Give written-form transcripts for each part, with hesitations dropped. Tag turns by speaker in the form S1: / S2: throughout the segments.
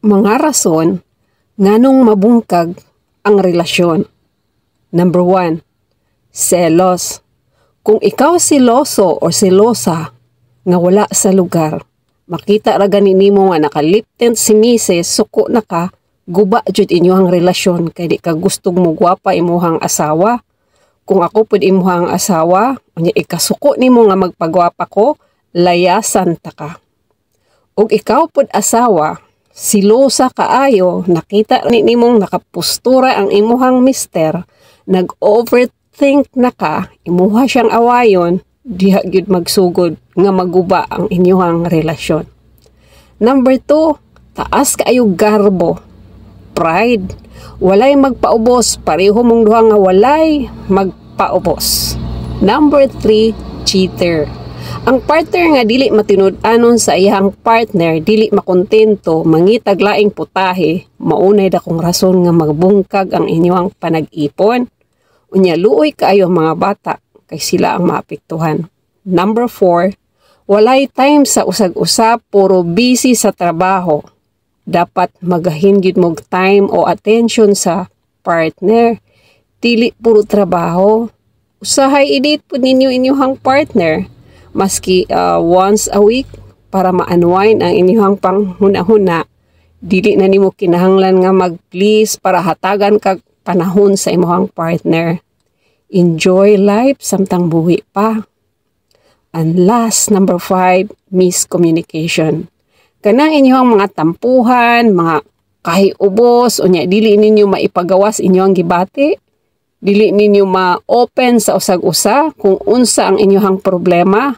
S1: Mga rason nganong mabungkag ang relasyon. Number 1, selos. Kung ikaw seloso o selosa nga wala sa lugar, makita ra gani nimo nga naka-lip tint si misis, suko na ka, guba jud inyong relasyon kay di ka gustong mugwapa imuhang asawa. Kung ako pud imuhang asawa, unya ikasuko nimo nga magpagwapa ko, layasan ta ka. Ug ikaw pud asawa, selosa kaayo, nakita ni nimong nakapostura ang imuhang mister, nag-overthink na ka, imuha siyang awayon, diha gyud magsugod nga maguba ang inyuhang relasyon. Number 2, taas kaayo garbo, pride. Walay magpaubos, pareho mong duha nga walay magpaubos. Number 3, cheater. Ang partner nga dili matinud-anon sa iyang partner, dili makontento, mangitag laing putahe, maunay dakong rason nga magbungkag ang inyong panag-ipon. Unya luoy kaayo ang mga bata kay sila ang maapektuhan. Number 4, walay time sa usag-usa, puro busy sa trabaho. Dapat magahin gyud mog time o attention sa partner. Dili puro trabaho. Usahay i-date pud ninyo inyong partner maski once a week para ma-unwind ang inyong panghuna-huna. Dili na nimo kinahanglan nga mag-please para hatagan kag panahon sa imong partner. Enjoy life samtang buhi pa. And last, number 5, miscommunication. Kanang inyong mga tampuhan, mga kahiubos, unya dili ninyo maipagawas inyong gibati, dili ninyo ma-open sa usag-usa kung unsa ang inyong problema,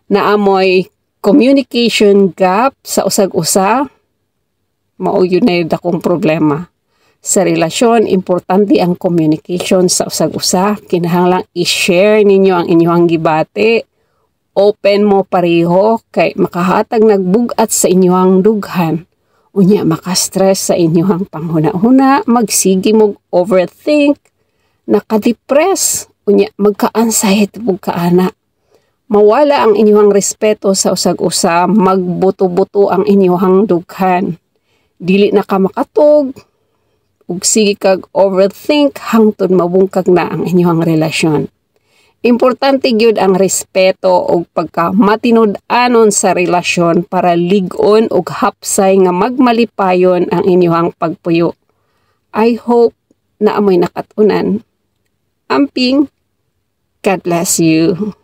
S1: naamoy communication gap sa usag-usa, mao gyud na dakong problema. Sa relasyon, importante ang communication sa usag-usa. Kinahanglan i-share ninyo ang inyong gibati. Open mo pareho kay makahatag nagbugat sa inyong dughan. Unya maka-stress sa inyong panghuna-huna, magsige mo overthink, nakadepress, unya magka-anxiety pud kaana. Mawala ang inyong respeto sa usag-usa, magbuto-buto ang inyong dughan. Dili na ka makatog, ug sige kag overthink hangtod mabungkag na ang inyong relasyon. Importante gyud ang respeto ug pagka matinud-anon sa relasyon para lig-on ug hapsay nga magmalipayon ang inyong pagpuyo. I hope naa moy nakat-unan. Amping, God bless you.